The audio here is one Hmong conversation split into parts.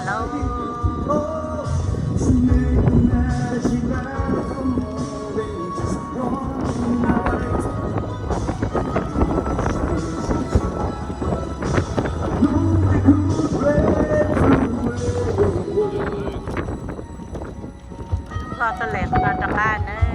Lauj. Los txog lawm, los rov qab nawb.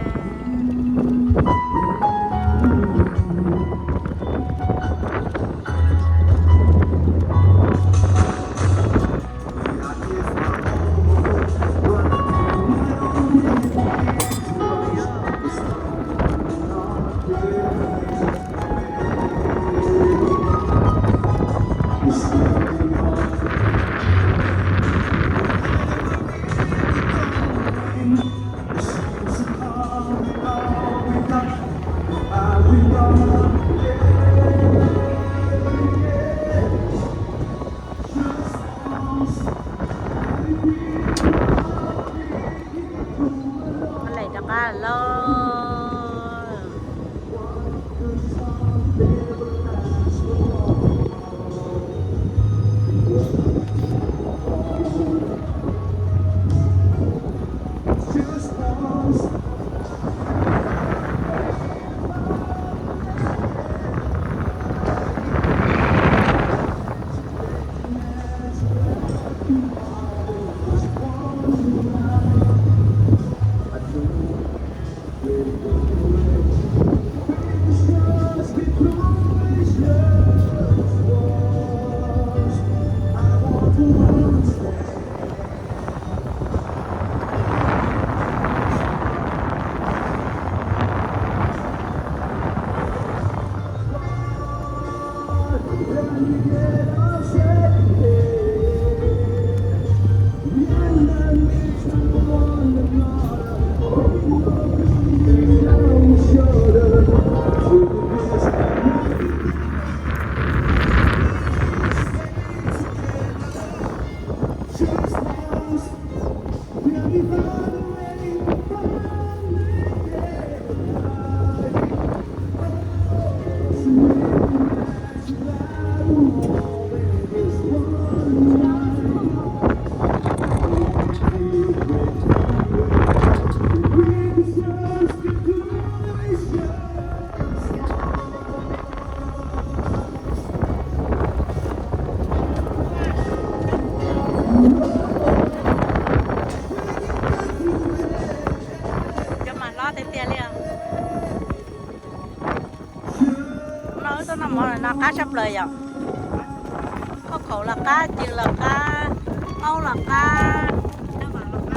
Lawm rov qab lauj. Cov mas hlob tiag tiag li os. No wb tuaj noj mov no qab tshaj plaws yom. Khauj khaum los qab, cw los qab, aub los qab,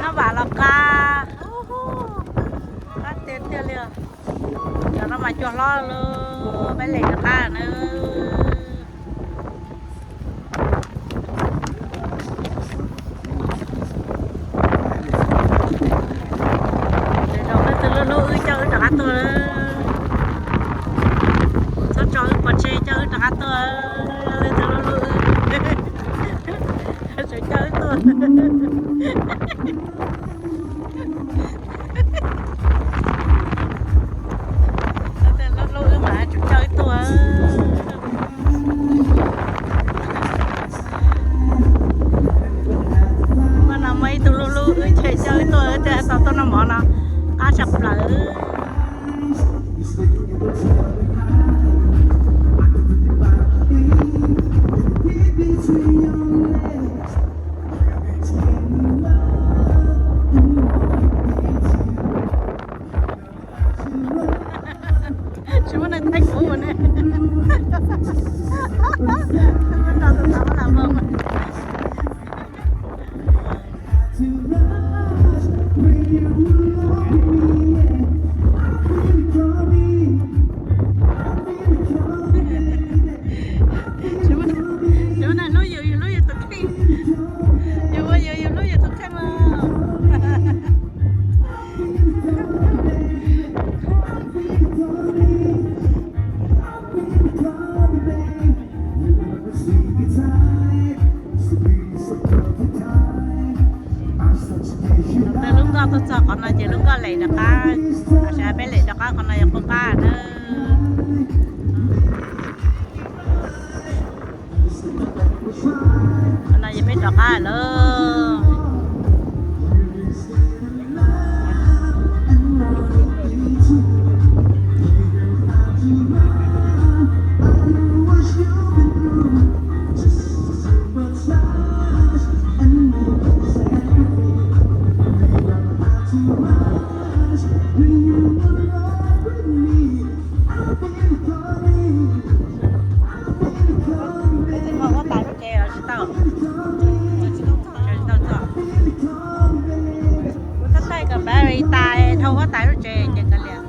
nab vam los qab. Qab tiag tiag li os. Cov no mas cua hlob lawm, peb lem rov qab nawb. Ces rau leej twg hlub hlub wb coj wb rov qab tuaj. Txhob tso wb pov tseg, coj wb rov qab tuaj. Leej twg hlub hlub wb, tseem coj wb tuaj. Leej twg hlub hlub wb mas tseem coj wb tuaj. Mas no muaj ib tug hlub hlub wb ces coj wb tuaj, wb thiaj tau tuaj noj mov no, qab tshaj plaws. Tsis muaj neeg thaij kuv ne. Muab nrog tus tod lam moo. Tsis muaj neeg hlub yus, yus hlub yus tus kheej. Yus ua yus, yus hlub yus tus kheej mas. Tus lub nkoj tuaj txog qhov no ces lub nkoj lem rov qab, tam sim no peb lem rov qab qhov no yog qub qab na. Qhov no yog peb rov qab lawm. Peb tsis tau huab tais lub tsev los tsis tau. Kuv txhob thaij kom npav li tas, dhau huab tais lub tsev ces kav liam.